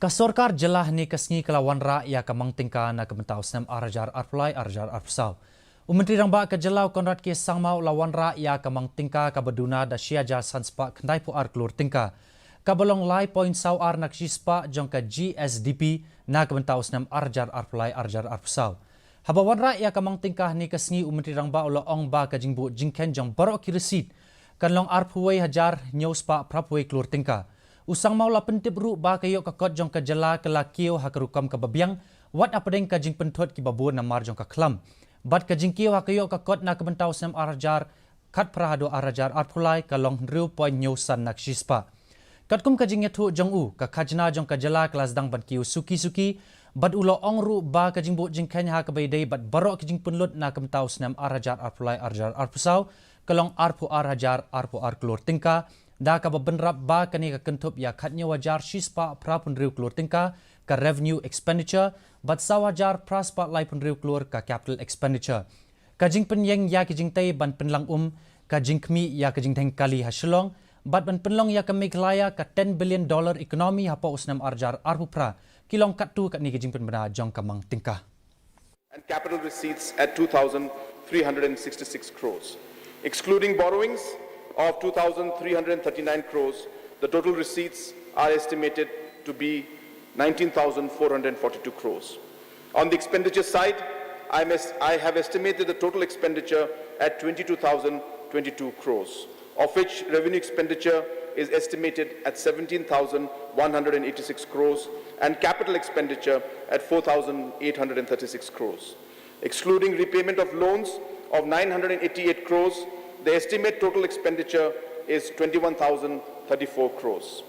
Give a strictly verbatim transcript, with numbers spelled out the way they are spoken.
Ka sorkar jylla hynne ka sngi ka la wanrah ïa ka mang tyngka na ka bynta u snem ar hajar arphew lai ar hajar arphew saw. U Myntri Rangbah ka jylla u Conrad K Sangma u la wanrah ïa ka mang tyngka kaba duna da shi hajar san spah khyndai phew ar klur tyngka, kaba long lai point saw ar na ka shi spah jong ka G S D P na ka bynta u snem ar hajar arphew lai ar hajar arphew saw. Haba wanrah ïa ka mang tyngka hynne ka sngi, u Myntri Rangbah u la ong ba ka jingbuh jingkheiñ jong baroh ki receipt kan long arphew wei hajar hynñiew spah phraphew wei klur tyngka. U Sangma u la pyntip ruh ba ka ïoh ka kot jong ka jylla ka la kiew ha ka rukom kaba biang, wat hapdeng ka jingpynthut kiba bun namar jong ka khlam. Bad ka jingkiew ha ka ïoh ka kot na ka bynta u snem ar hajar khatphra haduh ar hajar arphew lai ka long hynriew point hynñiew san na ka shi spah. Katkum ka jingïathuh jong u, ka khajna jong ka jylla ka la sdang ban kiew suki suki, bad u la ong ruh ba ka jingbuh jingkheiñ ha kaba ïadei bad baroh ki jingpynlut na ka bynta u snem ar hajar arphew lai ar hajar arphew saw ka long arphew ar hajar arphew ar klur tyngka, da kaba bynrap ba kane ka kynthup ïa khathynñiew hajar shi spah phraphew hynriew klur tyngka ka revenue expenditure, bad saw hajar phra spah laiphew hynriew klur ka capital expenditure. Ka jingpynïeng ïa ki jingtei ban pynlang um, ka jingkhmih ïa ka jingdheng kali ha Shillong, bad ban pynlong ïa ka Meghalaya ka ten billion dollar economy hapoh u snem ar hajar arphew phra, ki long katto katne ki jingpynbna jong ka mang tyngka. And capital receipts at two thousand three hundred sixty-six crores. Excluding borrowings of two thousand three hundred thirty-nine crores, the total receipts are estimated to be nineteen thousand four hundred forty-two crores. On the expenditure side, I mes-, I have estimated the total expenditure at twenty-two thousand twenty-two crores, of which revenue expenditure is estimated at seventeen thousand one hundred eighty-six crores and capital expenditure at four thousand eight hundred thirty-six crores. Excluding repayment of loans of nine hundred eighty-eight crores, the estimate total expenditure is twenty-one thousand thirty-four crores.